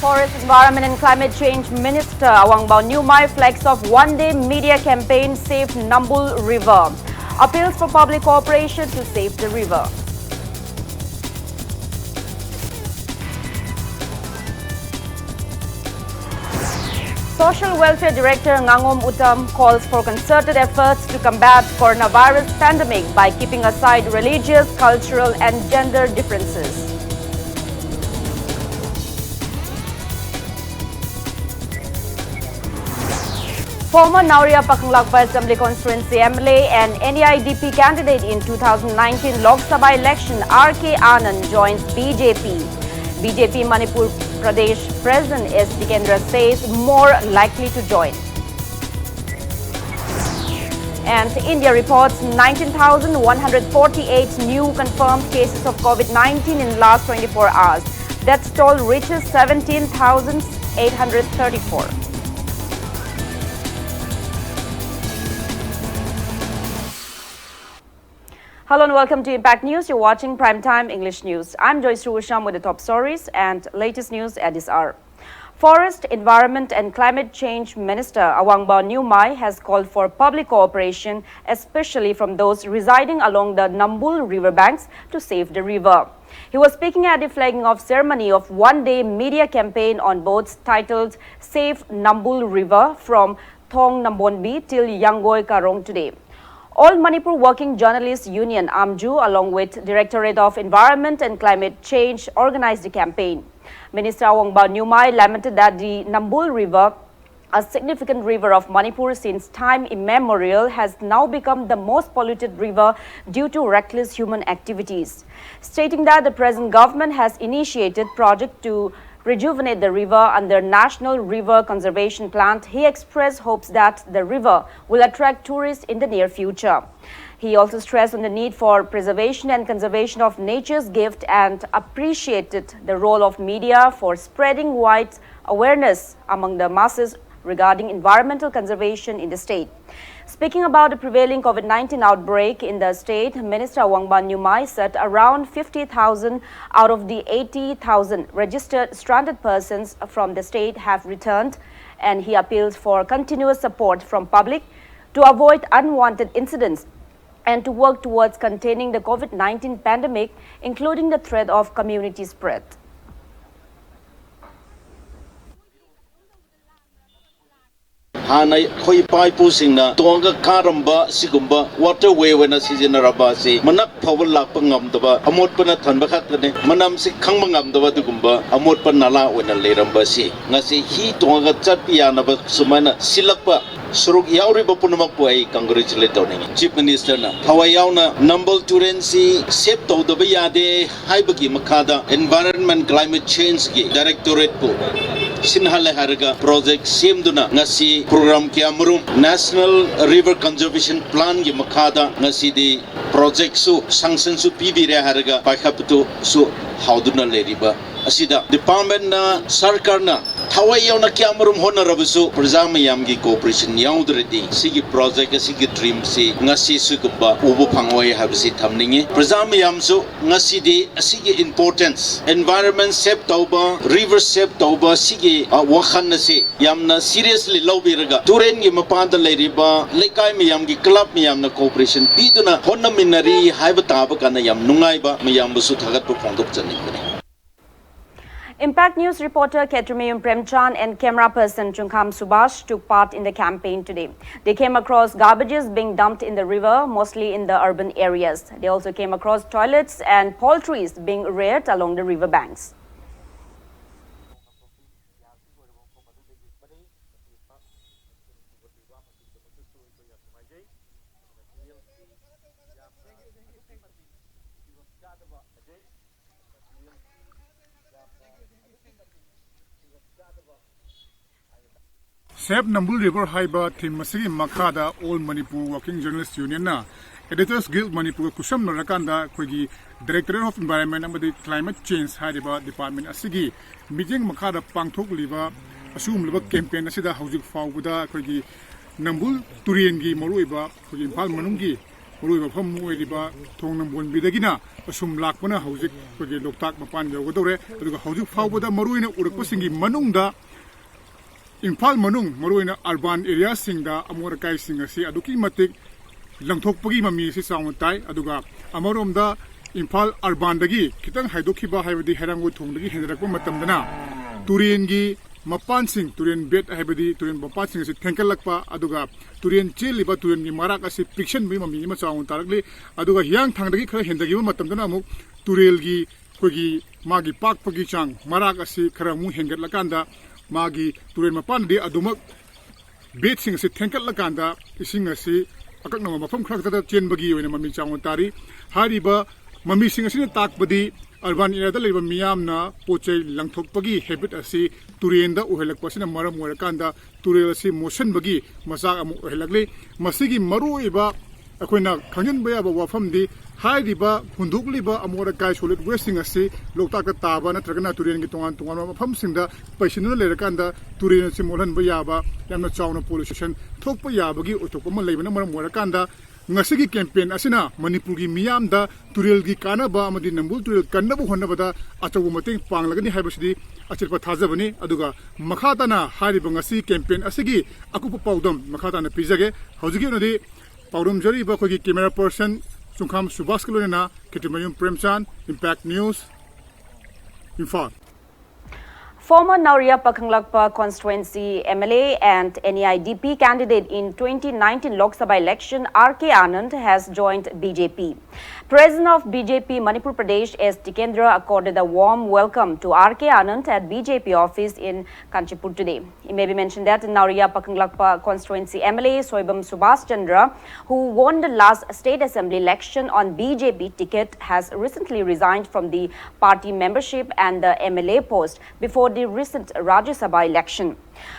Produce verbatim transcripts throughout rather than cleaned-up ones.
Forest, Environment and Climate Change Minister Awangbau Newmai flags off one-day media campaign Save Nambul River. Appeals for public cooperation to save the river. Social Welfare Director Ngangom Uttam calls for concerted efforts to combat coronavirus pandemic by keeping aside religious, cultural and gender differences. Former Naoriya Pakhanglakpa Assembly Constituency M L A and N E I D P candidate in two thousand nineteen Lok Sabha election R K Anand joins B J P. B J P Manipur Pradesh President S Jitendra says more likely to join. And India reports nineteen thousand one hundred forty-eight new confirmed cases of COVID nineteen in last twenty-four hours. Death toll reaches seventeen thousand eight hundred thirty-four. Hello and welcome to Impact News. You're watching Prime Time English News. I'm Joyce Rusham with the top stories and latest news at this hour. Forest, Environment and Climate Change Minister Awangbau Newmai has called for public cooperation, especially from those residing along the Nambul river banks, to save the river. He was speaking at the flagging off ceremony of one-day media campaign on boats titled Save Nambul River from Thong Nambonbi till Yangoi Karong today. All Manipur Working Journalists Union, AMJU, along with Directorate of Environment and Climate Change, organized the campaign. Minister Awangbau Newmai lamented that the Nambul River, a significant river of Manipur since time immemorial, has now become the most polluted river due to reckless human activities. Stating that the present government has initiated project to rejuvenate the river under National River Conservation Plan, he expressed hopes that the river will attract tourists in the near future. He also stressed on the need for preservation and conservation of nature's gift and appreciated the role of media for spreading wide awareness among the masses regarding environmental conservation in the state. Speaking about the prevailing COVID nineteen outbreak in the state, Minister Wangbaan Nyummai said around fifty thousand out of the eighty thousand registered stranded persons from the state have returned, and he appealed for continuous support from public to avoid unwanted incidents and to work towards containing the COVID nineteen pandemic, including the threat of community spread. ꯍꯥꯟꯅ ꯑꯩꯈꯣꯏ ꯏꯄꯥ ꯏꯄꯨꯁꯤꯡꯅ ꯇꯣꯡꯉꯒ ꯀꯥꯔꯝꯕ ꯁꯤꯒꯨꯝꯕ water ꯋꯦ ꯑꯣꯏꯅ ꯁꯤꯖꯤꯟꯅꯔꯝꯕ ꯑꯁꯤ ꯃꯅꯛ ꯐꯥꯎꯕ ꯂꯥꯛꯄ ꯉꯝꯗꯕ, ꯑꯃꯣꯠꯄꯅ ꯊꯟꯕ ꯈꯛꯇꯅꯤ, ꯃꯅꯝꯁꯤ ꯈꯪꯕ ꯉꯝꯗꯕ ꯑꯗꯨꯒꯨꯝꯕ ꯑꯃꯣꯠꯄ ꯅꯥꯂꯥ ꯑꯣꯏꯅ ꯂꯩꯔꯝꯕ ꯑꯁꯤ ꯉꯁꯤ ꯍꯤ ꯇꯣꯡꯉꯒ ꯆꯠꯄ ꯌꯥꯅꯕ ꯁꯨꯃꯥꯏꯅ ꯁꯤꯜꯂꯛꯄ ꯁꯔꯨꯛ ꯌꯥꯎꯔꯤꯕ ꯄꯨꯝꯅꯃꯛꯄꯨ ꯑꯩ congratulate ꯇꯧꯅꯤꯡꯉꯤ꯫ Chief Minister ꯅ ꯊꯋꯥꯏ ꯌꯥꯎꯅ ꯅꯝꯕꯨꯜ ꯇꯨꯔꯦꯟꯁꯤ ꯁꯦꯞ ꯇꯧꯗꯕ ꯌꯥꯗꯦ ꯍꯥꯏꯕꯒꯤ ꯃꯈꯥꯗ Environment Climate Change ꯒꯤ Directorate ꯄꯨ ꯁꯤꯟꯍꯜꯂꯦ ꯍꯥꯏꯔꯒ ꯄ꯭ꯔꯣꯖꯦꯛ ꯁꯦꯝꯗꯨꯅ ꯉꯁꯤ ꯄ꯭ꯔꯣꯒ꯭ꯔꯥꯝ ꯀꯌꯥꯃꯔꯨꯝ National River Conservation Plan ꯒꯤ ꯃꯈꯥꯗ ꯉꯁꯤꯗꯤ ꯄ꯭ꯔꯣꯖꯦꯛꯁꯨ ꯁꯪꯁꯟꯁꯨ ꯄꯤꯕꯤꯔꯦ ꯍꯥꯏꯔꯒ ꯄꯥꯏꯈꯠꯄꯗꯨꯁꯨ ꯍꯥꯎꯗꯨꯅ ꯂꯩꯔꯤꯕ ꯑꯁꯤꯗ department ꯅ, ꯁꯔꯀꯥꯔꯅ ꯊꯋꯥꯏ ꯌꯥꯎꯅ ꯀꯌꯥꯃꯔꯨꯝ ꯍꯣꯠꯅꯔꯕꯁꯨ ꯄ꯭ꯔꯖꯥ ꯃꯌꯥꯝꯒꯤ cooperation ꯌꯥꯎꯗ꯭ꯔꯗꯤ ꯁꯤꯒꯤ ꯄ꯭ꯔꯣꯖꯦꯛ ꯑꯁꯤꯒꯤ ꯗ꯭ꯔꯤꯝꯁꯤ ꯉꯁꯤ ꯁꯤꯒꯨꯝꯕ ꯎꯕ ꯐꯪꯉꯣꯏ ꯍꯥꯏꯕꯁꯤ ꯊꯝꯅꯤꯡꯉꯤ꯫ ꯄ꯭ꯔꯖꯥ ꯃꯌꯥꯝꯁꯨ ꯉꯁꯤꯗꯤ ꯑꯁꯤꯒꯤ importance, environment save ꯇꯧꯕ, river save ꯇꯧꯕ ꯁꯤꯒꯤ ꯑ, ꯋꯥꯈꯜ ꯑꯁꯤ ꯌꯥꯝꯅ seriously ꯂꯧꯕꯤꯔꯒ ꯇꯨꯔꯦꯟꯒꯤ ꯃꯄꯥꯟꯗ ꯂꯩꯔꯤꯕ ꯂꯩꯀꯥꯏ ꯃꯌꯥꯝꯒꯤ club ꯃꯌꯥꯝꯅ cooperation ꯄꯤꯗꯨꯅ ꯍꯣꯠꯅꯃꯤꯟꯅꯔꯤ ꯍꯥꯏꯕ ꯇꯥꯕ ꯀꯥꯟꯗ ꯌꯥꯝ ꯅꯨꯡꯉꯥꯏꯕ ꯃꯌꯥꯝꯕꯨꯁꯨ ꯊꯥꯒꯠꯄ ꯐꯣꯡꯗꯣꯛꯆꯅꯤꯡꯕꯅꯤ꯫ Impact News reporter Ketrimium Premchand and camera person Chungkham Subhash took part in the campaign today. They came across garbages being dumped in the river, mostly in the urban areas. They also came across toilets and poultries being reared along the river banks. Save Nambul River ꯍꯥꯏꯕ theme ꯑꯁꯤꯒꯤ ꯃꯈꯥꯗ All Manipur Working Journalist Union ꯅ Editors Guild Manipur ꯒ ꯈꯨꯠꯁꯝꯅꯔꯀꯥꯟꯗ ꯑꯩꯈꯣꯏꯒꯤ Directorate of Environment ꯑꯃꯗꯤ Climate Change ꯍꯥꯏꯔꯤꯕ department ꯑꯁꯤꯒꯤ ꯃꯤꯠꯌꯦꯡ ꯃꯈꯥꯗ ꯄꯥꯡꯊꯣꯛꯂꯤꯕ ꯑꯁꯤꯒꯨꯝꯂꯕ ꯀꯦꯝꯄꯦꯟ ꯑꯁꯤꯗ ꯍꯧꯖꯤꯛ ꯐꯥꯎꯕꯗ ꯑꯩꯈꯣꯏꯒꯤ ꯅꯝꯕꯨꯜ ꯇꯨꯔꯦꯟꯒꯤ ꯃꯔꯨꯑꯣꯏꯕ, ꯑꯩꯈꯣꯏꯒꯤ ꯏꯝꯐꯥꯜ ꯃꯅꯨꯡꯒꯤ ꯃꯔꯨꯑꯣꯏꯕ ꯃꯐꯝ ꯑꯃ ꯑꯣꯏꯔꯤꯕ ꯊꯣꯡ ꯅꯝꯕꯣꯟꯕꯤꯗꯒꯤꯅ ꯑꯁꯨꯝ ꯂꯥꯛꯄꯅ ꯍꯧꯖꯤꯛ ꯑꯩꯈꯣꯏꯒꯤ ꯂꯣꯛꯇꯥꯛ ꯃꯄꯥꯟ ꯌꯧꯒꯗꯧꯔꯦ꯫ ꯑꯗꯨꯒ ꯍꯧꯖꯤꯛ ꯐꯥꯎꯕꯗ ꯃꯔꯨꯑꯣꯏꯅ ꯎꯔꯛꯄꯁꯤꯡꯒꯤ ꯃꯅꯨꯡꯗ ꯏꯝꯐꯥꯜ ꯃꯅꯨꯡ, ꯃꯔꯨꯑꯣꯏꯅ ꯑꯔꯕꯥꯟ ꯑꯦꯔꯤꯌꯥꯁꯤꯡꯗ ꯑꯃꯣꯠ ꯑꯀꯥꯏꯁꯤꯡ ꯑꯁꯤ ꯑꯗꯨꯛꯀꯤ ꯃꯇꯤꯛ ꯂꯪꯊꯣꯛꯄꯒꯤ ꯃꯃꯤ ꯑꯁꯤ ꯆꯥꯎꯅ ꯇꯥꯏ꯫ ꯑꯗꯨꯒ ꯑꯃꯔꯣꯝꯗ ꯏꯝꯐꯥꯜ ꯑꯔꯕꯥꯟꯗꯒꯤ ꯈꯤꯇꯪ ꯍꯥꯏꯗꯣꯛꯈꯤꯕ, ꯍꯥꯏꯕꯗꯤ ꯍꯩꯔꯥꯡꯒꯣꯏ ꯊꯣꯡꯗꯒꯤ ꯍꯦꯟꯖꯔꯛꯄ ꯃꯇꯝꯗꯅ ꯇꯨꯔꯦꯟꯒꯤ ꯃꯄꯥꯟꯁꯤꯡ, ꯇꯨꯔꯦꯟ ꯕꯦꯗ ꯍꯥꯏꯕꯗꯤ ꯇꯨꯔꯦꯟ ꯃꯄꯥꯟꯁꯤꯡ ꯑꯁꯤ ꯊꯦꯡꯒꯠꯂꯛꯄ, ꯑꯗꯨꯒ ꯇꯨꯔꯦꯟ ꯆꯦꯜꯂꯤꯕ ꯇꯨꯔꯦꯟꯒꯤ ꯃꯔꯥꯛ ꯑꯁꯤ ꯄꯤꯛꯁꯟꯕꯒꯤ ꯃꯃꯤ ꯑꯃ ꯆꯥꯎꯅ ꯇꯥꯔꯛꯂꯤ꯫ ꯑꯗꯨꯒ ꯍꯤꯌꯥꯡꯊꯥꯡꯗꯒꯤ ꯈꯔ ꯍꯦꯟꯊꯈꯤꯕ ꯃꯇꯝꯗꯅ ꯑꯃꯨꯛ ꯇꯨꯔꯦꯜꯒꯤ ꯑꯩꯈꯣꯏꯒꯤ ꯃꯥꯒꯤ ꯄꯥꯛꯄꯒꯤ ꯆꯥꯡ, ꯃꯔꯥꯛ ꯑꯁꯤ ꯈꯔ ꯑꯃꯨꯛ ꯍꯦꯟꯒꯠꯂꯀꯥꯟꯗ ꯃꯥꯒꯤ ꯇꯨꯔꯦꯜ ꯃꯄꯥꯟꯗꯤ ꯑꯗꯨꯃꯛ ꯕꯦꯗꯁꯤꯡ ꯑꯁꯤ ꯊꯦꯡꯒꯠꯂꯀꯥꯟꯗ ꯏꯁꯤꯡ ꯑꯁꯤ ꯑꯀꯛꯅꯕ ꯃꯐꯝ ꯈꯔꯈꯛꯇꯗ ꯆꯦꯟꯕꯒꯤ ꯑꯣꯏꯅ ꯃꯃꯤ ꯆꯥꯎꯅ ꯇꯥꯔꯤ꯫ ꯍꯥꯏꯔꯤꯕ ꯃꯃꯤꯁꯤꯡ ꯑꯁꯤꯅ ꯇꯥꯛꯄꯗꯤ ꯑꯔꯕꯥꯟ ꯑꯦꯔꯤꯌꯥꯗ ꯂꯩꯕ ꯃꯤꯌꯥꯝꯅ ꯄꯣꯠ ꯆꯩ ꯂꯪꯊꯣꯛꯄꯒꯤ ꯍꯦꯕꯤꯠ ꯑꯁꯤ ꯇꯨꯔꯦꯟꯗ ꯑꯣꯏꯍꯜꯂꯛꯄ ꯑꯁꯤꯅ ꯃꯔꯝ ꯑꯣꯏꯔꯀꯥꯟꯗ ꯇꯨꯔꯦꯜ ꯑꯁꯤ ꯃꯣꯠꯁꯤꯟꯕꯒꯤ ꯃꯆꯥꯛ ꯑꯃ ꯑꯣꯏꯍꯜꯂꯛꯂꯤ꯫ ꯃꯁꯤꯒꯤ ꯃꯔꯨꯑꯣꯏꯕ ꯑꯩꯈꯣꯏꯅ ꯈꯪꯖꯤꯟꯕ ꯌꯥꯕ ꯋꯥꯐꯝꯗꯤ ꯍꯥꯏꯔꯤꯕ ꯍꯨꯟꯗꯣꯛꯂꯤꯕ ꯑꯃꯣꯠ ꯑꯀꯥꯏ, ꯁꯣꯂꯤꯗ ꯋꯦꯁꯁꯤꯡ ꯑꯁꯤ ꯂꯣꯛꯇꯥꯛꯇ ꯇꯥꯕ ꯅꯠꯇ꯭ꯔꯒꯅ ꯇꯨꯔꯦꯟꯒꯤ ꯇꯣꯉꯥꯟ ꯇꯣꯉꯥꯟꯕ ꯃꯐꯝꯁꯤꯡꯗ ꯄꯩꯁꯤꯟꯗꯨꯅ ꯂꯩꯔꯀꯥꯟꯗ ꯇꯨꯔꯦꯟ ꯑꯁꯤ ꯃꯣꯠꯍꯟꯕ ꯌꯥꯕ ꯌꯥꯝꯅ ꯆꯥꯎꯅ ꯄꯣꯂꯨꯁꯟ ꯊꯣꯛꯄ ꯌꯥꯕꯒꯤ ꯑꯣꯏꯊꯣꯛꯄ ꯑꯃ ꯂꯩꯕꯅ ꯃꯔꯝ ꯑꯣꯏꯔꯀꯥꯟꯗ ꯉꯁꯤꯒꯤ ꯀꯦꯝꯄꯦꯟ ꯑꯁꯤꯅ ꯃꯅꯤꯄꯨꯔꯒꯤ ꯃꯤꯌꯥꯝꯗ ꯇꯨꯔꯦꯜꯒꯤ ꯀꯥꯟꯅꯕ ꯑꯃꯗꯤ ꯅꯝꯕꯨꯜ ꯇꯨꯔꯦꯜ ꯀꯟꯅꯕ ꯍꯣꯠꯅꯕꯗ ꯑꯆꯧꯕ ꯃꯇꯦꯡ ꯄꯥꯡꯂꯒꯅꯤ ꯍꯥꯏꯕꯁꯤꯗꯤ ꯑꯆꯦꯠꯄ ꯊꯥꯖꯕꯅꯤ꯫ ꯑꯗꯨꯒ ꯃꯈꯥ ꯇꯥꯅ ꯍꯥꯏꯔꯤꯕ ꯉꯁꯤ ꯀꯦꯝꯄꯦꯟ ꯑꯁꯤꯒꯤ ꯑꯀꯨꯞꯄ ꯄꯥꯎꯗꯝ ꯃꯈꯥ ꯇꯥꯅ ꯄꯤꯖꯒꯦ꯫ ꯍꯧꯖꯤꯛꯀꯤ ꯑꯣꯏꯅꯗꯤ ꯄꯥꯎꯗꯝꯖꯔꯤꯕ ꯑꯩꯈꯣꯏꯒꯤ ꯀꯦꯃꯦꯔꯥ ꯄꯔꯁꯟ ꯆꯨꯡꯈꯥꯝ ꯁꯨꯕꯥꯁꯀ ꯂꯣꯏꯅꯅ ꯈꯦꯇ꯭ꯔꯤꯃꯌꯨꯝ ꯄ꯭ꯔꯦꯝꯆꯥꯟ, Impact News, Imphal. Former Naoriya Pakhanglakpa constituency M L A and N E I D P candidate in twenty nineteen Lok Sabha election, R K Anand has joined B J P. President of B J P Manipur Pradesh S Tikendra accorded a warm welcome to R K Anand at B J P office in Kanchipur today. It may be mentioned that Naoriya Pakhanglakpa constituency M L A Soibam Subhash Chandra, who won the last state assembly election on B J P ticket, has recently resigned from the party membership and the M L A post. Before recent Rajya Sabha election.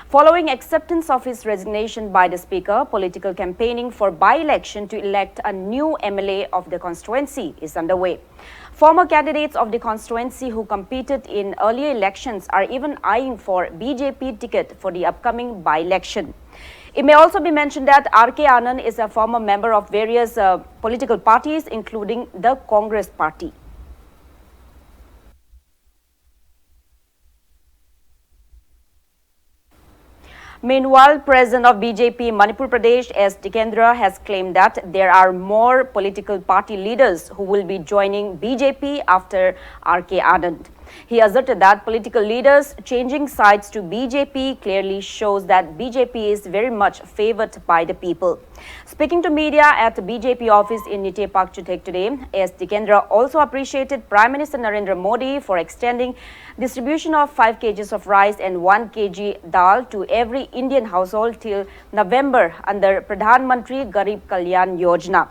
Following acceptance of his resignation by the speaker, political campaigning for by-election to elect a new M L A of the constituency is underway. Former candidates of the constituency who competed in earlier elections are even eyeing for B J P ticket for the upcoming by-election. It may also be mentioned that R K Anand is a former member of various, uh, political parties, including the Congress party. Meanwhile, President of B J P Manipur Pradesh, S Dikendra, has claimed that there are more political party leaders who will be joining B J P after R K Anand. He asserted that political leaders changing sides to B J P clearly shows that B J P is very much favored by the people. Speaking to media at B J P office in Nitepak Chuthek today, S Dikendra also appreciated Prime Minister Narendra Modi for extending distribution of five kilograms of rice and one kilogram dal to every Indian household till November under Pradhan Mantri Garib Kalyan Yojana.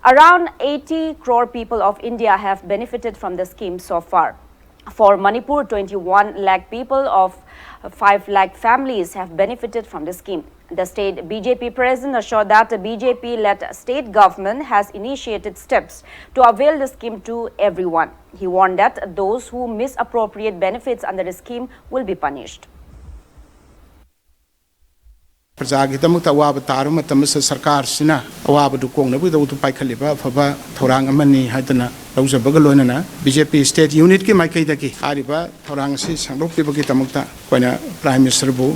Around eighty crore people of India have benefited from the scheme so far. For Manipur, twenty-one lakh people of five lakh families have benefited from the scheme. The state B J P president assured that the B J P-led state government has initiated steps to avail the scheme to everyone. He warned that those who misappropriate benefits under the scheme will be punished. ꯄ꯭ꯔꯖꯥꯒꯤꯗꯃꯛꯇ ꯑꯋꯥꯕ ꯇꯥꯔꯕ ꯃꯇꯝ ꯑꯁꯤꯗ ꯁꯔꯀꯥꯔꯁꯤꯅ ꯑꯋꯥꯕꯗꯨ ꯀꯣꯛꯅꯕꯒꯤꯗꯃꯛꯇ ꯄꯥꯏꯈꯠꯂꯤꯕ ꯑꯐꯕ ꯊꯧꯔꯥꯡ ꯑꯃꯅꯤ ꯍꯥꯏꯗꯅ ꯂꯧꯖꯕꯒ ꯂꯣꯏꯅꯅ B J ꯄꯤ state ꯌꯨꯅꯤꯠꯀꯤ ꯃꯥꯏꯀꯩꯗꯒꯤ ꯍꯥꯏꯔꯤꯕ ꯊꯧꯔꯥꯡ ꯑꯁꯤ ꯁꯥꯡꯗꯣꯛꯄꯤꯕꯒꯤꯗꯃꯛꯇ ꯑꯩꯈꯣꯏꯅ ꯄ꯭ꯔꯥꯏꯝ ꯃꯤꯅꯤꯁꯇꯔꯕꯨ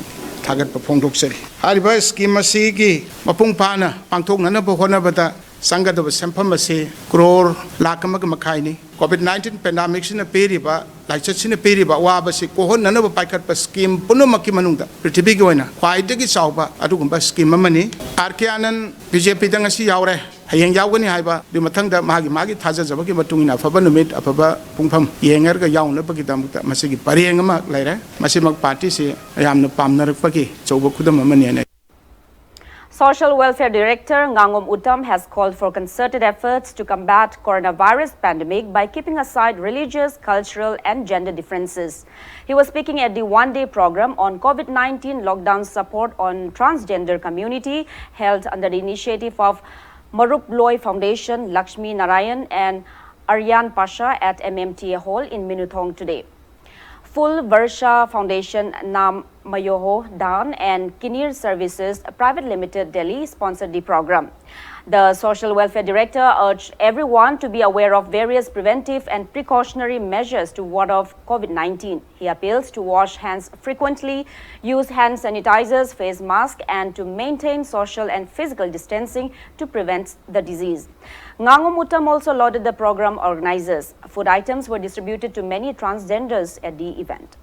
ꯊꯥꯒꯠꯄ ꯐꯣꯡꯗꯣꯛꯆꯔꯤ꯫ ꯍꯥꯏꯔꯤꯕ ꯁ꯭ꯀꯤꯝ ꯑꯁꯤꯒꯤ ꯃꯄꯨꯡ ꯐꯥꯅ ꯄꯥꯡꯊꯣꯛꯅꯅꯕ ꯍꯣꯠꯅꯕꯗ ꯆꯪꯒꯗꯕ ꯁꯦꯟꯐꯝ ꯑꯁꯤ ꯀ꯭ꯔꯣꯔ ꯂꯥꯈ ꯑꯃꯒ ꯃꯈꯥꯏꯅꯤ꯫ ꯀꯣꯚꯤꯗ ꯅꯥꯏꯟꯇꯤꯟ ꯄꯦꯟꯗꯥꯃꯤꯛꯁꯤꯅ ꯄꯤꯔꯤꯕ, ꯂꯥꯏꯆꯠꯁꯤꯅ ꯄꯤꯔꯤꯕ ꯑꯋꯥꯕꯁꯤ ꯀꯣꯛꯍꯟꯅꯅꯕ ꯄꯥꯏꯈꯠꯄ ꯁ꯭ꯀꯤꯝ ꯄꯨꯝꯅꯃꯛꯀꯤ ꯃꯅꯨꯡꯗ ꯄ꯭ꯔꯤꯊꯤꯕꯤꯒꯤ ꯑꯣꯏꯅ ꯈ꯭ꯋꯥꯏꯗꯒꯤ ꯆꯥꯎꯕ ꯑꯗꯨꯒꯨꯝꯕ ꯁ꯭ꯀꯤꯝ ꯑꯃꯅꯤ꯫ ꯑꯥꯔ ꯀꯦ ꯑꯥꯅꯟ ꯕꯤ ꯖꯦ ꯄꯤꯗ ꯉꯁꯤ ꯌꯥꯎꯔꯦ, ꯍꯌꯦꯡ ꯌꯥꯎꯒꯅꯤ ꯍꯥꯏꯕ ꯑꯗꯨꯒꯤ ꯃꯊꯪꯗ ꯃꯥꯒꯤ ꯃꯥꯒꯤ ꯊꯥꯖꯖꯕꯒꯤ ꯃꯇꯨꯡ ꯏꯟꯅ ꯑꯐꯕ ꯅꯨꯃꯤꯠ, ꯑꯐꯕ ꯄꯨꯡꯐꯝ ꯌꯦꯡꯉꯔꯒ ꯌꯥꯎꯅꯕꯒꯤꯗꯃꯛꯇ ꯃꯁꯤꯒꯤ ꯄꯔꯦꯡ ꯑꯃ ꯂꯩꯔꯦ꯫ ꯃꯁꯤꯃꯛ ꯄꯥꯔꯇꯤꯁꯤ ꯌꯥꯝꯅ ꯄꯥꯝꯅꯔꯛꯄꯒꯤ ꯑꯆꯧꯕ ꯈꯨꯗꯝ ꯑꯃꯅꯤ ꯍꯥꯏꯅ Social Welfare Director Ngangom Uttam has called for concerted efforts to combat coronavirus pandemic by keeping aside religious, cultural, and gender differences. He was speaking at the one-day program on COVID nineteen lockdown support on transgender community held under the initiative of Marup Loi Foundation, Lakshmi Narayan, and Aryan Pasha at M M T A Hall in Minuthong today. Full Varsha Foundation, Nam Mayoho Dan and Kinir Services Private Limited Delhi sponsored the program. The Social Welfare Director urged everyone to be aware of various preventive and precautionary measures to ward off COVID nineteen. He appeals to wash hands frequently, use hand sanitizers, face masks, and to maintain social and physical distancing to prevent the disease. Ngangom Uttam also lauded the program organizers. Food items were distributed to many transgenders at the event.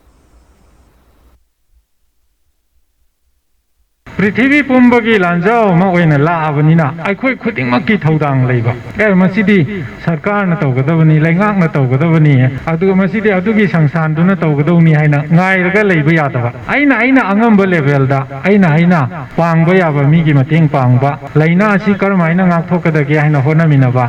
ꯄ꯭ꯔꯤꯊꯤꯕꯤ ꯄꯨꯝꯕꯒꯤ ꯂꯥꯟꯖꯥꯎ ꯑꯃ ꯑꯣꯏꯅ ꯂꯥꯛꯑꯕꯅꯤꯅ ꯑꯩꯈꯣꯏ ꯈꯨꯗꯤꯡꯃꯛꯀꯤ ꯊꯧꯗꯥꯡ ꯂꯩꯕ꯫ ꯑꯦ, ꯃꯁꯤꯗꯤ ꯁꯔꯀꯥꯔꯅ ꯇꯧꯒꯗꯕꯅꯤ, ꯂꯩꯉꯥꯛꯅ ꯇꯧꯒꯗꯕꯅꯤ, ꯑꯗꯨꯒ ꯃꯁꯤꯗꯤ ꯑꯗꯨꯒꯤ ꯁꯪꯁꯊꯥꯟꯗꯨꯅ ꯇꯧꯒꯗꯧꯅꯤ ꯍꯥꯏꯅ ꯉꯥꯏꯔꯒ ꯂꯩꯕ ꯌꯥꯗꯕ꯫ ꯑꯩꯅ ꯑꯩꯅ ꯑꯉꯝꯕ ꯂꯦꯚꯦꯜꯗ ꯑꯩꯅ ꯑꯩꯅ ꯄꯥꯡꯕ ꯌꯥꯕ ꯃꯤꯒꯤ ꯃꯇꯦꯡ ꯄꯥꯡꯕ, ꯂꯥꯏꯅꯥ ꯑꯁꯤ ꯀꯔꯝꯍꯥꯏꯅ ꯉꯥꯛꯊꯣꯛꯀꯗꯒꯦ ꯍꯥꯏꯅ ꯍꯣꯠꯅꯃꯤꯟꯅꯕ,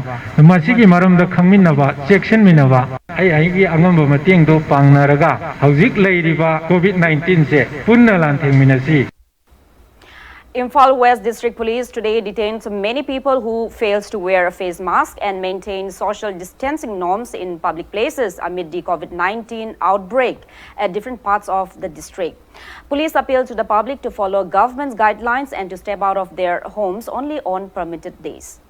ꯃꯁꯤꯒꯤ ꯃꯔꯝꯗ ꯈꯪꯃꯤꯟꯅꯕ, ꯆꯦꯛꯁꯤꯟꯃꯤꯟꯅꯕ, ꯑꯩ ꯑꯩꯒꯤ ꯑꯉꯝꯕ ꯃꯇꯦꯡꯗꯣ ꯄꯥꯡꯅꯔꯒ ꯍꯧꯖꯤꯛ ꯂꯩꯔꯤꯕ ꯀꯣꯚꯤꯗ ꯅꯥꯏꯟꯇꯤꯟꯁꯦ ꯄꯨꯟꯅ ꯂꯥꯟꯊꯦꯡꯃꯤꯟꯅꯁꯤ꯫ Imphal West District Police today detained many people who fails to wear a face mask and maintain social distancing norms in public places amid the COVID nineteen outbreak at different parts of the district. Police appeal to the public to follow government's guidelines and to step out of their homes only on permitted days.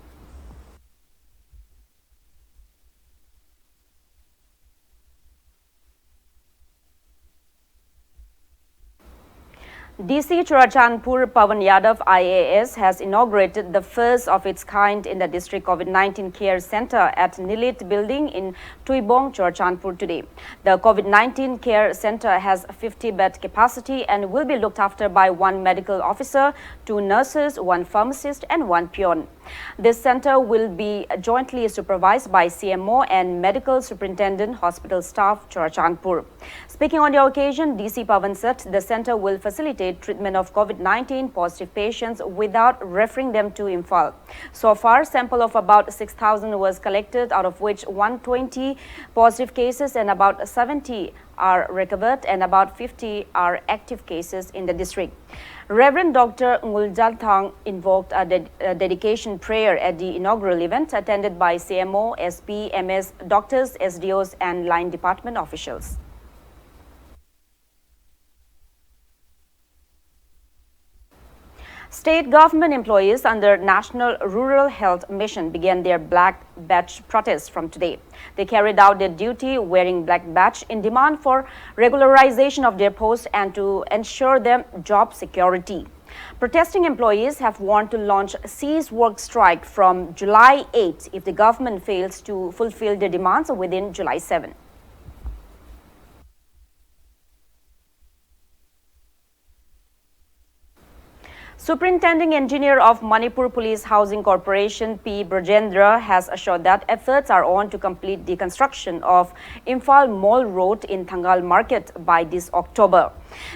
D C Churachandpur Pawan Yadav I A S has inaugurated the first of its kind in the district COVID nineteen care center at Nilit Building in Tuibong, Churachandpur today. The COVID nineteen care center has fifty bed capacity and will be looked after by one medical officer, two nurses, one pharmacist and one peon. This center will be jointly supervised by C M O and Medical Superintendent Hospital Staff, Churachandpur. Speaking on the occasion, D C Pawan said the center will facilitate treatment of COVID nineteen positive patients without referring them to Imphal. So far, sample of about six thousand was collected, out of which one twenty positive cases and about seventy are recovered and about fifty are active cases in the district. Reverend Doctor Ngul Jalthang invoked a, ded- a dedication prayer at the inaugural event, attended by C M O, S P, M S, doctors, S D Os, and line department officials. State government employees under National Rural Health Mission began their black badge protest from today. They carried out their duty wearing black badge in demand for regularization of their post and to ensure them job security. Protesting employees have warned to launch cease work strike from July eighth if the government fails to fulfill their demands within July seven. Superintending Engineer of Manipur Police Housing Corporation P Brajendra has assured that efforts are on to complete the construction of Imphal Mall Road in Thangal Market by this October.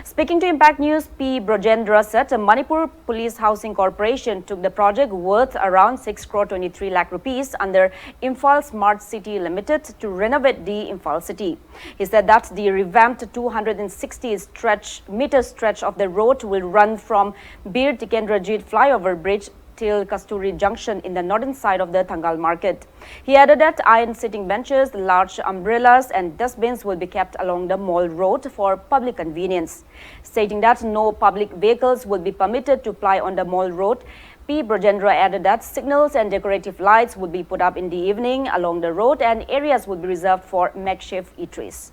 Speaking to Impact News, P Brajendra said Manipur Police Housing Corporation took the project worth around six crore twenty-three lakh rupees under Imphal Smart City Limited to renovate the Imphal city. He said that the revamped two hundred sixty stretch meter stretch of the road will run from Bir Tikendrajit flyover bridge till Kasturi Junction in the northern side of the Thangal Market. He added that iron seating benches, large umbrellas, and dustbins will be kept along the mall road for public convenience, stating that no public vehicles will be permitted to ply on the mall road. P Brajendra added that signals and decorative lights would be put up in the evening along the road and areas would be reserved for makeshift eateries.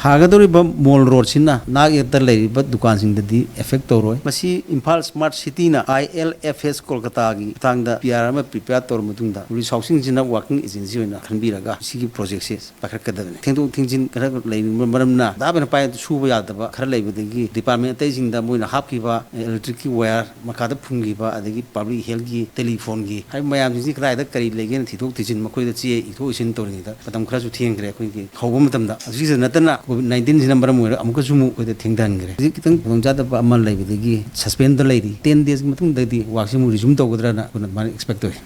ꯊꯥꯒꯗꯧꯔꯤꯕ ꯃꯣꯜ ꯔꯣꯗꯁꯤꯅ ꯅꯥꯛ ꯌꯦꯠꯇ ꯂꯩꯔꯤꯕ ꯗꯨꯀꯥꯟꯁꯤꯡꯗꯗꯤ effect ꯇꯧꯔꯣꯏ꯫ ꯃꯁꯤ Imphal smart ꯁꯤꯇꯤꯅ ꯑꯥꯏ L F ꯑꯦꯁ ꯀꯣꯜꯀꯇꯥꯒꯤ ꯈꯨꯠꯊꯥꯡꯗ P R ꯑꯃ prepare ꯇꯧꯔꯕ ꯃꯇꯨꯡꯗ ꯔꯤꯁꯣꯔꯁꯤꯡꯁꯤꯅ working agency ꯑꯣꯏꯅ ꯈꯟꯕꯤꯔꯒ ꯁꯤꯒꯤ ꯄ꯭ꯔꯣꯖꯦꯛꯁꯦ ꯄꯥꯏꯈꯠꯀꯗꯕꯅꯤ꯫ ꯊꯦꯡꯗꯣꯛ ꯊꯦꯡꯖꯤꯟ ꯈꯔ ꯂꯩꯕ ꯃꯔꯝꯅ ꯗꯥ ꯕꯦꯅꯄꯥꯏ ꯁꯨꯕ ꯌꯥꯗꯕ ꯈꯔ ꯂꯩꯕꯗꯒꯤ ꯗꯤꯄꯥꯔꯠꯃꯦꯟ ꯑꯇꯩꯁꯤꯡꯗ ꯃꯣꯏꯅ ꯍꯥꯞꯈꯤꯕ ꯏꯂꯦꯛꯇ꯭ꯔꯤꯛꯀꯤ ꯋꯥꯌꯔ ꯃꯈꯥꯗ ꯐꯨꯝꯈꯤꯕ, ꯑꯗꯒꯤ ꯄꯕ꯭ꯂꯤꯛ ꯍꯦꯜꯊꯀꯤ, ꯇꯦꯂꯤꯐꯣꯟꯒꯤ ꯍꯥꯏꯔꯤꯕ ꯃꯌꯥꯝꯁꯤꯡꯁꯤ ꯀꯗꯥꯏꯗ ꯀꯔꯤ ꯂꯩꯒꯦꯅ ꯊꯤꯗꯣꯛ ꯊꯤꯖꯤꯟ ꯃꯈꯣꯏꯗ ꯆꯦ ꯏꯊꯣꯛ ꯏꯁꯤꯟ ꯇꯧꯔꯤꯉꯩꯗ ꯃꯇꯝ ꯈꯔꯁꯨ ꯊꯦꯡꯈ꯭ꯔꯦ꯫ ꯑꯩꯈꯣꯏꯒꯤ ꯍꯧꯕ ꯃꯇꯝꯗ ꯑꯁꯤꯗ ꯅꯠꯇꯅ ꯀꯣꯚꯤꯗ ꯅꯥꯏꯟꯇꯤꯟꯁꯤꯅ ꯃꯔꯝ ꯑꯣꯏꯔꯒ ꯑꯃꯨꯛꯀꯁꯨ ꯑꯃꯨꯛ ꯑꯩꯈꯣꯏꯗ ꯊꯦꯡꯊꯍꯟꯈ꯭ꯔꯦ꯫ ꯍꯧꯖꯤꯛ ꯈꯤꯇꯪ ꯈꯨꯗꯣꯡꯆꯥꯗꯕ ꯑꯃ ꯂꯩꯕꯗꯒꯤ ꯁꯁꯄꯦꯟꯗ ꯂꯩꯔꯤ꯫ ꯇꯦꯟ ꯗꯦꯖꯀꯤ ꯃꯇꯨꯡꯗꯗꯤ ꯋꯥꯛꯁꯤ ꯑꯃꯨꯛ ꯔꯤꯖꯨꯝ ꯇꯧꯒꯗ꯭ꯔꯅ ꯑꯩꯈꯣꯏꯅ ꯑꯗꯨꯃꯥꯏꯅ ꯑꯦꯛꯁꯄꯦꯛ ꯇꯧꯏ꯫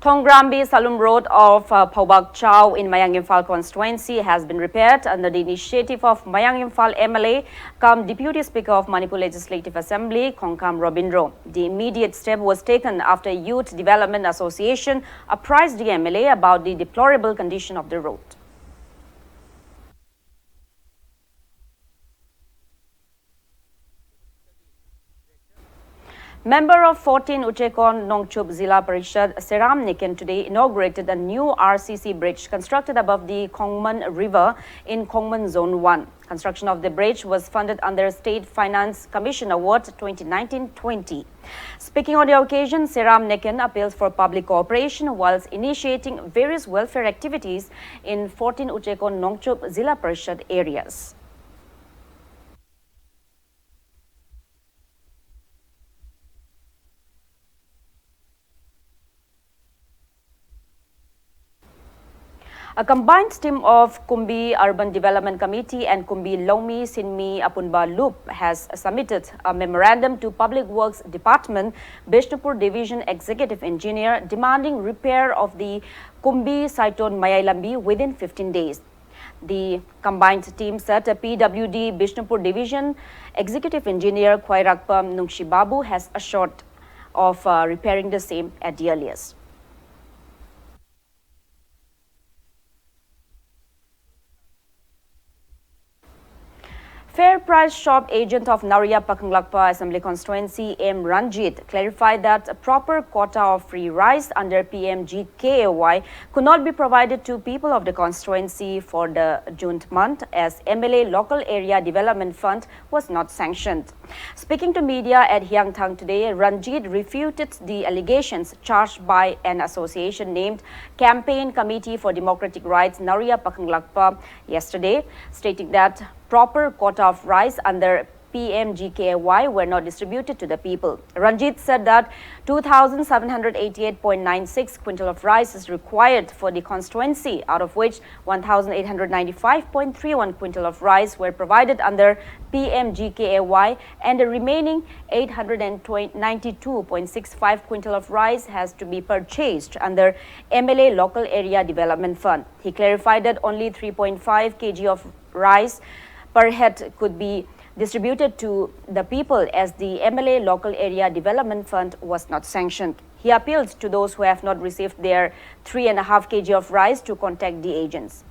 Thongrambi Salum Road of uh, Phaubak Chao in Mayang Imphal constituency has been repaired under the initiative of Mayang Imphal M L A cum Deputy Speaker of Manipur Legislative Assembly, Khongkham Robindro. The immediate step was taken after Youth Development Association apprised the M L A about the deplorable condition of the road. Member of fourteen Uchekon Nongchup Zilla Parishad Seram Neken today inaugurated a new R C C bridge constructed above the Khongman River in Khongman Zone one. Construction of the bridge was funded under State Finance Commission Award twenty nineteen twenty. Speaking on the occasion, Seram Neken appeals for public cooperation whilst initiating various welfare activities in fourteen Uchekon Nongchup Zilla Parishad areas. A combined team of Kumbi Urban Development Committee and Kumbi Lomi Sinmi Apunba Loop has submitted a memorandum to Public Works Department, Bishnupur Division Executive Engineer, demanding repair of the Kumbi Saiton Mayai Lambi within fifteen days. The combined team said P W D Bishnupur Division Executive Engineer Khwairakpam Nungshibabu has assured of uh, repairing the same at the earliest. Fair Price shop agent of Naoriya Pakhanglakpa Assembly Constituency, M Ranjit, clarified that a proper quota of free rice under P M G K A Y could not be provided to people of the constituency for the June month, as M L A Local Area Development Fund was not sanctioned. Speaking to media at Hiangthang today, Ranjit refuted the allegations charged by an association named Campaign Committee for Democratic Rights Naoriya Pakhanglakpa yesterday, stating that proper quota of rice under P M G K A Y were not distributed to the people. Ranjit said that two thousand seven hundred eighty-eight point nine six quintal of rice is required for the constituency, out of which one thousand eight hundred ninety-five point three one quintal of rice were provided under P M G K A Y, and the remaining eight hundred ninety-two point six five quintal of rice has to be purchased under M L A Local Area Development Fund. He clarified that only three point five K G of rice per head could be distributed to the people, as the M L A Local Area Development Fund was not sanctioned. He appealed to those who have not received their three and a half K G of rice to contact the agents.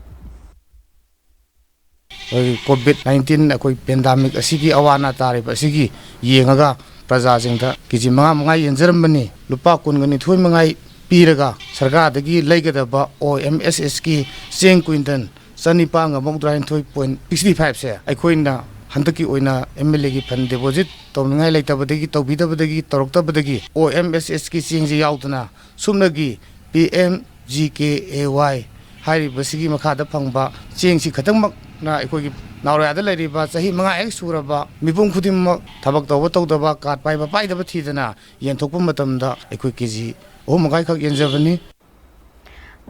ꯑꯩꯈꯣꯏꯒꯤ COVID nineteen ꯑꯩꯈꯣꯏ pandemic ꯑꯁꯤꯒꯤ ꯑꯋꯥ ꯑꯅꯥ ꯇꯥꯔꯤꯕ ꯑꯁꯤꯒꯤ ꯌꯦꯡꯉꯒ ꯄ꯭ꯔꯖꯥꯁꯤꯡꯗ ꯀꯦ G ꯃꯉꯥ ꯃꯉꯥ ꯌꯦꯟꯖꯔꯝꯕꯅꯤ꯫ ꯂꯨꯄꯥ ꯀꯨꯟꯒ ꯅꯤꯊꯣꯏ ꯃꯉꯥꯏ ꯄꯤꯔꯒ ꯁꯔꯀꯥꯔꯗꯒꯤ ꯂꯩꯒꯗꯕ ꯑꯣ ꯑꯦꯝ ꯑꯦꯁ ꯑꯦꯁꯀꯤ ꯆꯦꯡ ꯀ꯭ꯋꯤꯟꯇꯜ ꯆꯅꯤꯄꯥꯟꯒ ꯃꯧꯗ꯭ꯔꯥ ꯅꯤꯊꯣꯏ ꯄꯣꯏꯟ ꯁꯤꯛꯁꯇꯤ ꯐꯥꯏꯚꯁꯦ ꯑꯩꯈꯣꯏꯅ ꯍꯟꯗꯛꯀꯤ ꯑꯣꯏꯅ ꯑꯦꯝ ꯑꯦꯜ ꯑꯦꯒꯤ ꯐꯟ ꯗꯤꯄꯣꯖꯤꯠ ꯇꯧꯅꯤꯡꯉꯥꯏ ꯂꯩꯇꯕꯗꯒꯤ, ꯇꯧꯕꯤꯗꯕꯗꯒꯤ, ꯇꯧꯔꯛꯇꯕꯗꯒꯤ ꯑꯣ ꯑꯦꯝ ꯑꯦꯁ ꯑꯦꯁꯀꯤ ꯆꯦꯡꯁꯤ ꯌꯥꯎꯗꯅ ꯁꯨꯞꯅꯒꯤ P M G K A ꯋꯥꯏ ꯍꯥꯏꯔꯤꯕꯁꯤꯒꯤ ꯃꯈꯥꯗ ꯐꯪꯕ ꯆꯦꯡꯁꯤ ꯈꯛꯇꯃꯛꯅ ꯑꯩꯈꯣꯏꯒꯤ ꯅꯥꯎꯔꯤꯌꯥꯗ ꯂꯩꯔꯤꯕ ꯆꯍꯤ ꯃꯉꯥ ꯍꯦꯛ ꯁꯨꯔꯕ ꯃꯤꯄꯨꯝ ꯈꯨꯗꯤꯡꯃꯛ, ꯊꯕꯛ ꯇꯧꯕ ꯇꯧꯗꯕ, ꯀꯥꯔꯗ ꯄꯥꯏꯕ ꯄꯥꯏꯗꯕ ꯊꯤꯗꯅ ꯌꯦꯟꯊꯣꯛꯄ ꯃꯇꯝꯗ ꯑꯩꯈꯣꯏ ꯀꯦ ꯖꯤ ꯑꯍꯨꯝ ꯃꯈꯥꯏꯈꯛ ꯌꯦꯟꯖꯕꯅꯤ꯫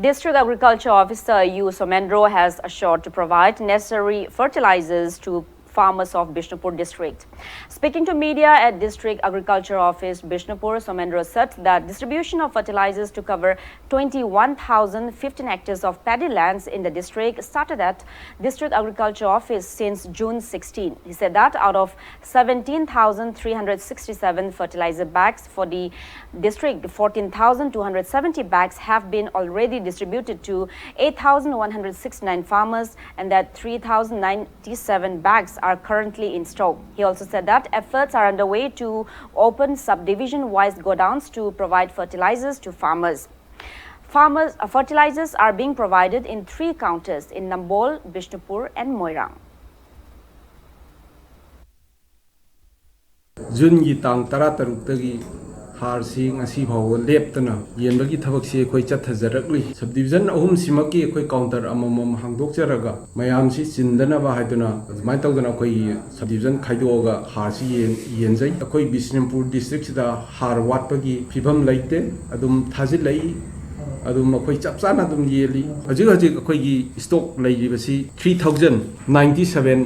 District Agriculture Officer U Somendro has assured to provide necessary fertilizers to farmers of Bishnupur district. Speaking to media at District Agriculture Office Bishnupur, Somendro said that distribution of fertilizers to cover twenty-one thousand fifteen hectares of paddy lands in the district started at District Agriculture Office since June sixteen. He said that out of seventeen thousand three hundred sixty-seven fertilizer bags for the district, fourteen thousand two hundred seventy bags have been already distributed to eight thousand one hundred sixty-nine farmers, and that three thousand ninety-seven bags are currently in stock. He also said that efforts are underway to open subdivision-wise godowns to provide fertilizers to farmers. Farmers, uh, fertilizers are being provided in three counters in Nambol, Bishnupur and Moirang. ꯖꯨꯟꯒꯤ ꯇꯥꯡ ꯇꯔꯥꯇꯔꯨꯛꯇꯒꯤ ꯍꯥꯔꯁꯤ ꯉꯁꯤ ꯐꯥꯎꯕ ꯂꯦꯞꯇꯅ ꯌꯦꯟꯕꯒꯤ ꯊꯕꯛꯁꯤ ꯑꯩꯈꯣꯏ ꯆꯠꯊꯖꯔꯛꯂꯤ꯫ Sub division ꯑꯍꯨꯝꯁꯤꯃꯛꯀꯤ ꯑꯩꯈꯣꯏ counter ꯑꯃꯃꯝ ꯍꯥꯡꯗꯣꯛꯆꯔꯒ ꯃꯌꯥꯝꯁꯤ ꯆꯤꯟꯗꯅꯕ ꯍꯥꯏꯗꯨꯅ ꯑꯗꯨꯃꯥꯏꯅ ꯇꯧꯗꯅ ꯑꯩꯈꯣꯏꯒꯤ ꯁꯕ ꯗꯤꯕꯤꯖꯟ ꯈꯥꯏꯗꯣꯛꯑꯒ ꯍꯥꯔꯁꯤ ꯌꯦꯟ-, ꯌꯦꯟꯖꯩ꯫ ꯑꯩꯈꯣꯏ ꯕꯤꯁꯅꯨꯄꯨꯔ ꯗꯤꯁꯇ꯭ꯔꯤꯛꯁꯤꯗ ꯍꯥꯔ ꯋꯥꯠꯄꯒꯤ ꯐꯤꯕꯝ ꯂꯩꯇꯦ꯫ ꯑꯗꯨꯝ ꯊꯥꯖꯤꯜꯂꯛꯏ꯫ ꯑꯗꯨꯝ ꯑꯩꯈꯣꯏ ꯆꯞ ꯆꯥꯅ ꯑꯗꯨꯝ ꯌꯦꯜꯂꯤ꯫ ꯍꯧꯖꯤꯛ ꯍꯧꯖꯤꯛ ꯑꯩꯈꯣꯏꯒꯤ ꯏꯁꯇꯣꯛ ꯂꯩꯔꯤꯕꯁꯤ three thousand ninety seven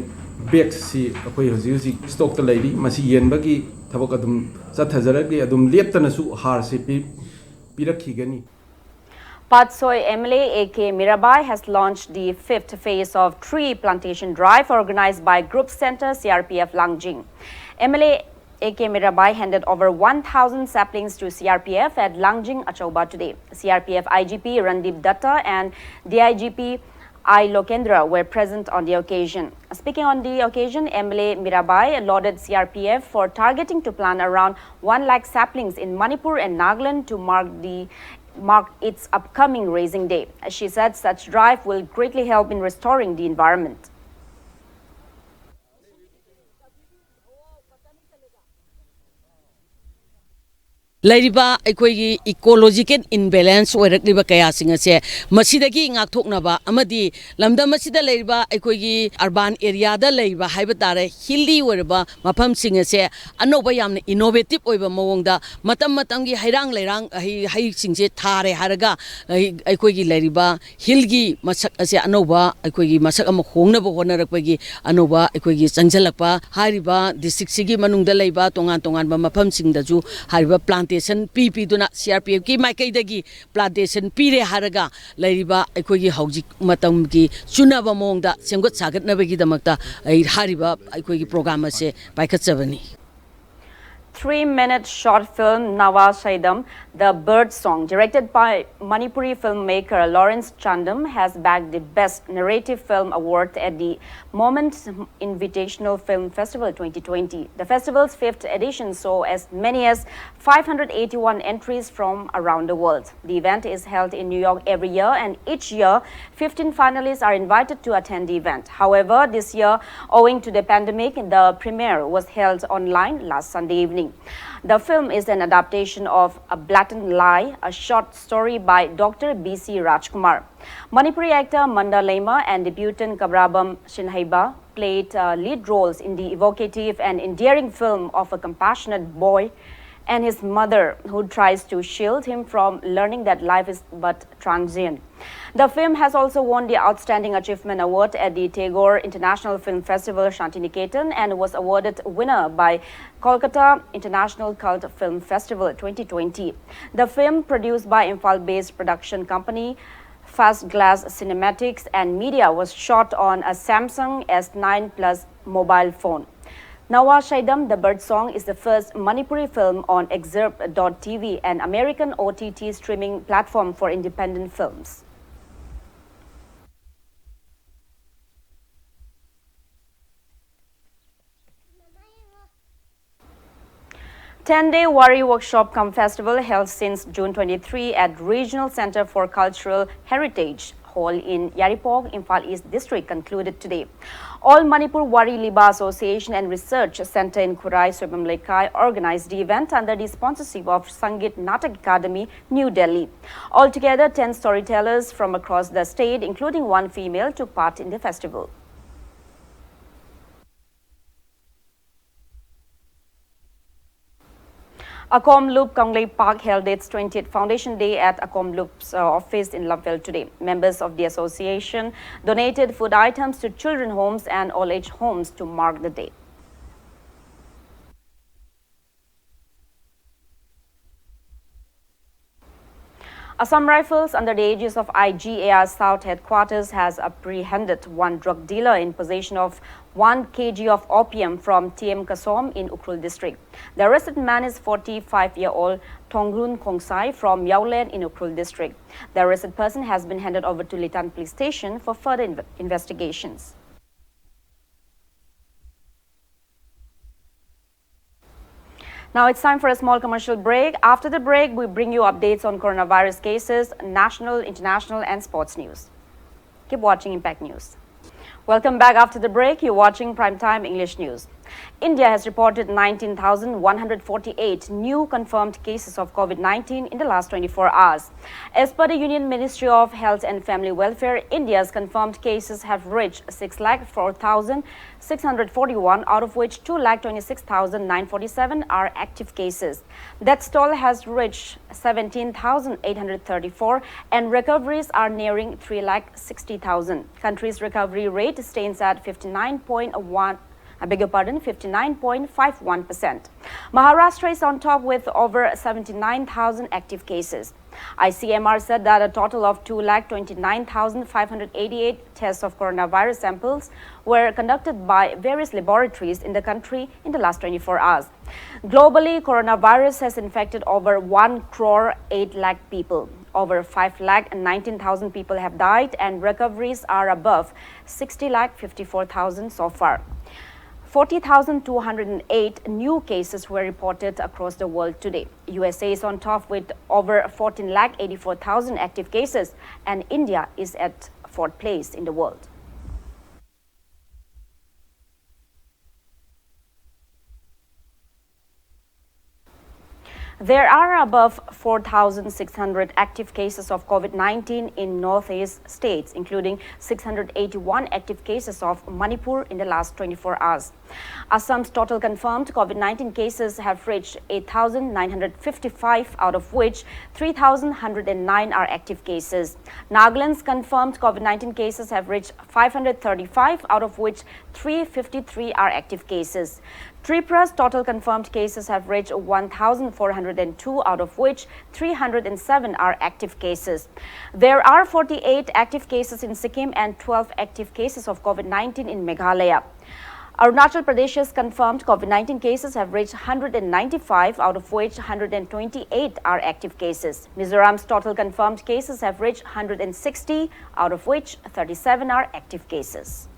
ꯕꯦꯛꯁꯤ ꯑꯩꯈꯣꯏ ꯍꯧꯖꯤꯛ ꯍꯧꯖꯤꯛ ꯏꯁꯇꯣꯛꯇ ꯂꯩꯔꯤ꯫ ꯃꯁꯤ ꯌꯦꯟꯕꯒꯤ ꯊꯕꯛ ꯑꯗꯨꯝ ꯆꯠꯊꯖꯔꯛꯂꯤ꯫ ꯑꯗꯨꯝ ꯂꯦꯞꯇꯅꯁꯨ ꯍꯥꯔꯁꯤ ꯄꯤ-, ꯄꯤꯔꯛꯈꯤꯒꯅꯤ꯫ Patsoi M L A A K Mirabai has launched the fifth phase of tree plantation drive organized by Group Center C R P F Langjing. M L A A K Mirabai handed over one thousand saplings to C R P F at Langjing Achauba today. C R P F I G P Randeep Datta and D I G P I Lokendra were present on the occasion. Speaking on the occasion, M L A Mirabai lauded C R P F for targeting to plant around one lakh saplings in Manipur and Nagaland to mark the mark its upcoming raising day. She said such drive will greatly help in restoring the environment. ꯂꯩꯔꯤꯕ ꯑꯩꯈꯣꯏꯒꯤ ecological imbalance ꯑꯣꯏꯔꯛꯂꯤꯕ ꯀꯌꯥꯁꯤꯡ ꯑꯁꯦ ꯃꯁꯤꯗꯒꯤ ꯉꯥꯛꯊꯣꯛꯅꯕ ꯑꯃꯗꯤ ꯂꯝꯗꯝ ꯑꯁꯤꯗ ꯂꯩꯔꯤꯕ ꯑꯩꯈꯣꯏꯒꯤ ꯑꯔꯕꯥꯟ ꯑꯦꯔꯤꯌꯥꯗ ꯂꯩꯔꯤꯕ ꯍꯥꯏꯕ ꯇꯥꯔꯦ, ꯍꯤꯜꯂꯤ ꯑꯣꯏꯔꯕ ꯃꯐꯝꯁꯤꯡ ꯑꯁꯦ ꯑꯅꯧꯕ ꯌꯥꯝꯅ ꯏꯅꯣꯚꯦꯇꯤꯚ ꯑꯣꯏꯕ ꯃꯑꯣꯡꯗ ꯃꯇꯝ ꯃꯇꯝꯒꯤ ꯍꯩꯔꯥꯡ ꯂꯩꯔꯥꯡ ꯍꯩ ꯍꯩꯁꯤꯡꯁꯦ ꯊꯥꯔꯦ ꯍꯥꯏꯔꯒ ꯑꯩ ꯑꯩꯈꯣꯏꯒꯤ ꯂꯩꯔꯤꯕ ꯍꯤꯜꯒꯤ ꯃꯁꯛ ꯑꯁꯦ ꯑꯅꯧꯕ ꯑꯩꯈꯣꯏꯒꯤ ꯃꯁꯛ ꯑꯃ ꯍꯣꯡꯅꯕ ꯍꯣꯠꯅꯔꯛꯄꯒꯤ ꯑꯅꯧꯕ ꯑꯩꯈꯣꯏꯒꯤ ꯆꯪꯁꯤꯜꯂꯛꯄ ꯍꯥꯏꯔꯤꯕ ꯗꯤꯁꯇ꯭ꯔꯤꯛꯁꯤꯒꯤ ꯃꯅꯨꯡꯗ ꯂꯩꯕ ꯇꯣꯉꯥꯟ ꯇꯣꯉꯥꯟꯕ ꯃꯐꯝꯁꯤꯡꯗꯁꯨ ꯍꯥꯏꯔꯤꯕ ꯄ꯭ꯂꯥꯟꯇꯦꯁꯟ ꯄꯤ ꯄꯤꯗꯨꯅ ꯁꯤ ꯑꯥꯔ ꯄꯤ ꯑꯦꯐꯀꯤ ꯃꯥꯏꯀꯩꯗꯒꯤ ꯄ꯭ꯂꯥꯟꯇꯦꯁꯟ ꯄꯤꯔꯦ ꯍꯥꯏꯔꯒ ꯂꯩꯔꯤꯕ ꯑꯩꯈꯣꯏꯒꯤ ꯍꯧꯖꯤꯛ ꯃꯇꯝꯒꯤ ꯆꯨꯅꯕ ꯃꯑꯣꯡꯗ ꯁꯦꯝꯒꯠ ꯁꯥꯒꯠꯅꯕꯒꯤꯗꯃꯛꯇ ꯑꯩ ꯍꯥꯏꯔꯤꯕ ꯑꯩꯈꯣꯏꯒꯤ ꯄ꯭ꯔꯣꯒ꯭ꯔꯥꯝ ꯑꯁꯦ ꯄꯥꯏꯈꯠꯆꯕꯅꯤ꯫ Three-minute short film Nawa Shaidam, The Bird Song, directed by Manipuri filmmaker Lawrence Chandam, has bagged the Best Narrative Film Award at the Moments Invitational Film Festival twenty twenty. The festival's fifth edition saw as many as five hundred eighty-one entries from around the world. The event is held in New York every year, and each year, fifteen finalists are invited to attend the event. However, this year, owing to the pandemic, the premiere was held online last Sunday evening. The film is an adaptation of A Blatant Lie, a short story by Doctor B C Rajkumar. Manipuri actor Manda Leima and debutant Kabrabam Shinhaiba played uh, lead roles in the evocative and endearing film of a compassionate boy and his mother who tries to shield him from learning that life is but transient. The film has also won the Outstanding Achievement Award at the Tagore International Film Festival, Shantiniketan, and was awarded winner by Kolkata International Cult Film Festival twenty twenty. The film, produced by Imphal-based production company Fast Glass Cinematics and Media, was shot on a Samsung S nine Plus mobile phone. Nawa Shaidam, The Bird Song, is the first Manipuri film on Excerpt dot T V, an American O T T streaming platform for independent films. Ten-day Wari workshop cum festival held since June twenty-three at Regional Center for Cultural Heritage Hall in Yairipok, Imphal East District concluded today. All Manipur Wari Liba Association and Research Center in Khurai Soibam Leikai organized the event under the sponsorship of Sangeet Natak Academy, New Delhi. Altogether, ten storytellers from across the state, including one female, took part in the festival. Akomlup Kangleipak held its twentieth Foundation Day at Akomlup's uh, office in Lamphel today. Members of the association donated food items to children homes and old age homes to mark the day. Assam Rifles, under the aegis of I G A R South Headquarters, has apprehended one drug dealer in possession of one K G of opium from T M Kasom in Ukhrul district. The arrested man is forty-five-year-old Thongrun Khongsai from Yaolen in Ukhrul district. The arrested person has been handed over to Litan Police Station for further inve- investigations. Now it's time for a small commercial break. After the break, we bring you updates on coronavirus cases, national, international, and sports news. Keep watching Impact News. Welcome back after the break. You're watching Primetime English News. India has reported nineteen thousand one hundred forty-eight new confirmed cases of COVID nineteen in the last twenty-four hours. As per the Union Ministry of Health and Family Welfare, India's confirmed cases have reached six lakh four thousand six hundred forty-one, out of which two lakh twenty-six thousand nine forty-seven are active cases. Death toll has reached seventeen thousand eight hundred thirty-four, and recoveries are nearing three lakh sixty thousand. Country's recovery rate stands at fifty-nine point one, I beg your pardon, fifty-nine point five one percent. Maharashtra is on top with over seventy-nine thousand active cases. I C M R said that a total of two lakh twenty-nine thousand five hundred eighty-eight tests of coronavirus samples were conducted by various laboratories in the country in the last twenty-four hours. Globally, coronavirus has infected over one crore eight lakh people. Over five lakh nineteen thousand people have died, and recoveries are above sixty lakh fifty-four thousand so far. Forty thousand two hundred and eight new cases were reported across the world today. U S A is on top with over fourteen lakh eighty-four thousand active cases, and India is at fourth place in the world. There are above four thousand six hundred active cases of COVID nineteen in Northeast states, including six hundred eighty-one active cases of Manipur in the last twenty-four hours. Assam's total confirmed COVID nineteen cases have reached eight thousand nine hundred fifty-five, out of which three thousand one hundred nine are active cases. Nagaland's confirmed COVID nineteen cases have reached five hundred thirty-five, out of which three fifty-three are active cases. Tripura's total confirmed cases have reached one thousand four hundred and two, out of which three hundred and seven are active cases. There are forty-eight active cases in Sikkim and twelve active cases of COVID nineteen in Meghalaya. Arunachal Pradesh's confirmed COVID nineteen cases have reached one hundred and ninety-five, out of which one hundred and twenty-eight are active cases. Mizoram's total confirmed cases have reached one hundred and sixty, out of which thirty-seven are active cases.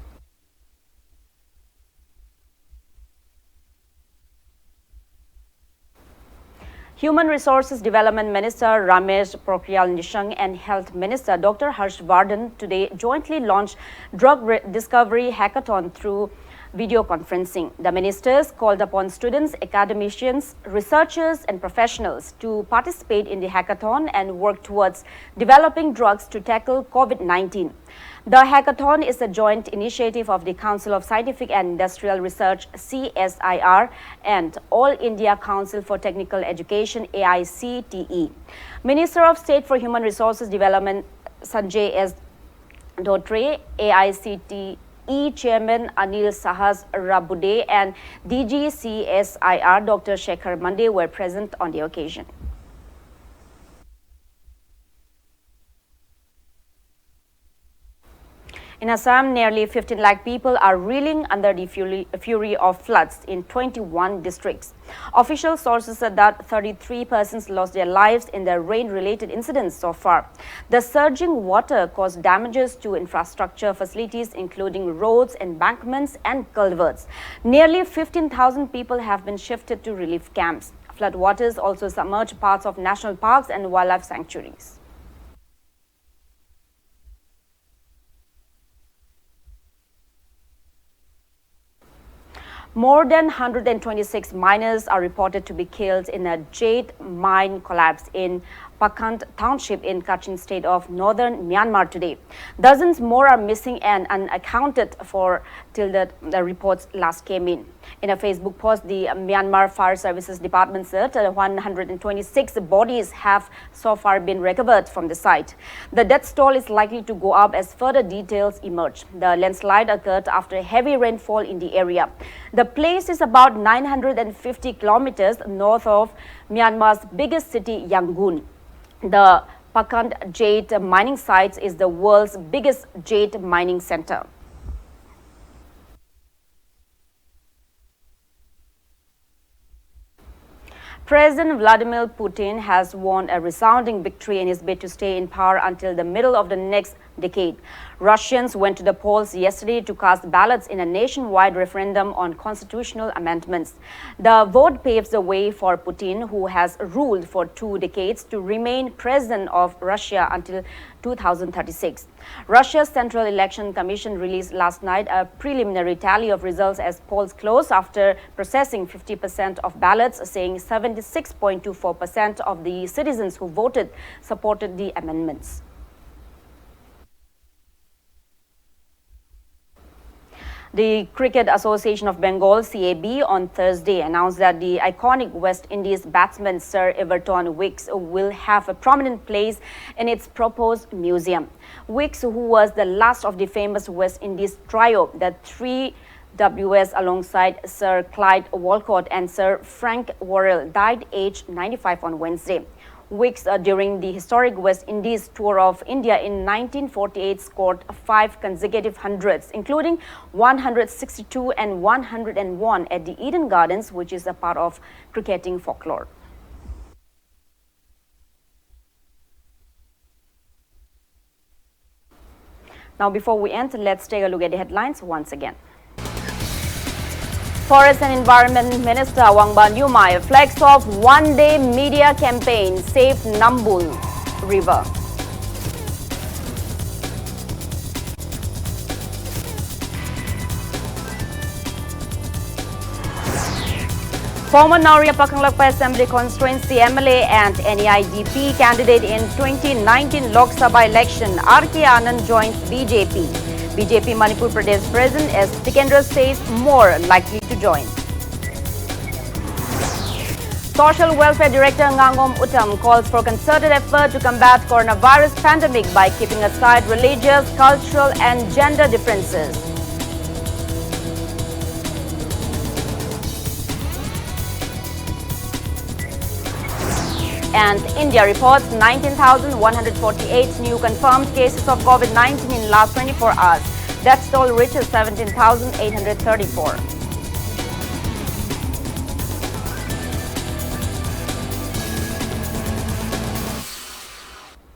Human Resources Development Minister Ramesh Pokhriyal Nishank and Health Minister Doctor Harsh Vardhan today jointly launched Drug Re- Discovery Hackathon through video conferencing. The ministers called upon students, academicians, researchers, and professionals to participate in the hackathon and work towards developing drugs to tackle COVID nineteen. The hackathon is a joint initiative of the Council of Scientific and Industrial Research, C S I R, and All India Council for Technical Education, A I C T E. Minister of State for Human Resources Development Sanjay S. Dhotre, A I C T E Chairman Anil Sahasrabudhe, and D G C S I R Doctor Shekhar Mande were present on the occasion. In Assam, nearly fifteen lakh people are reeling under the fury, fury of floods in twenty-one districts. Official sources said that thirty-three persons lost their lives in the rain-related incidents so far. The surging water caused damages to infrastructure facilities, including roads, embankments, and culverts. Nearly fifteen thousand people have been shifted to relief camps. Floodwaters also submerged parts of national parks and wildlife sanctuaries. More than one hundred and twenty-six miners are reported to be killed in a jade mine collapse in Pakant township in Kachin state of northern Myanmar today. Dozens more are missing and unaccounted for till the, the reports last came in. In a Facebook post, the Myanmar Fire Services Department said, uh, one hundred twenty-six bodies have so far been recovered from the site. The death toll is likely to go up as further details emerge. The landslide occurred after heavy rainfall in the area. The place is about nine hundred fifty kilometers north of Myanmar's biggest city, Yangon. The Pakant jade mining site is the world's biggest jade mining center. President Vladimir Putin has won a resounding victory in his bid to stay in power until the middle of the next decade. Russians went to the polls yesterday to cast ballots in a nationwide referendum on constitutional amendments. The vote paves the way for Putin, who has ruled for two decades, to remain president of Russia until two thousand thirty-six. Russia's Central Election Commission released last night a preliminary tally of results as polls closed after processing fifty percent of ballots, saying seventy-six point two four percent of the citizens who voted supported the amendments. The Cricket Association of Bengal, C A B, on Thursday announced that the iconic West Indies batsman Sir Everton Weekes will have a prominent place in its proposed museum. Weekes, who was the last of the famous West Indies trio, the three W S, alongside Sir Clyde Walcott and Sir Frank Worrell, died aged ninety-five on Wednesday. Weekes, uh, during the historic West Indies tour of India in nineteen forty-eight, scored five consecutive hundreds, including one hundred sixty-two and one hundred one at the Eden Gardens, which is a part of cricketing folklore. Now, before we end, let's take a look at the headlines once again. Forest and Environment Minister Wangbaan Newmai flags off one-day media campaign, Save Nambul River. Former Naoriya Pakhanglakpa Assembly Constituency M L A and N E I D P candidate in twenty nineteen Lok Sabha election, R K Anand joins B J P. B J P Manipur Pradesh President S Tikendra says more likely to join. Social Welfare Director Ngangom Uttam calls for concerted effort to combat coronavirus pandemic by keeping aside religious, cultural and gender differences. And India reports nineteen thousand one hundred forty-eight new confirmed cases of COVID nineteen in last twenty-four hours. Death toll reaches seventeen thousand eight hundred thirty-four.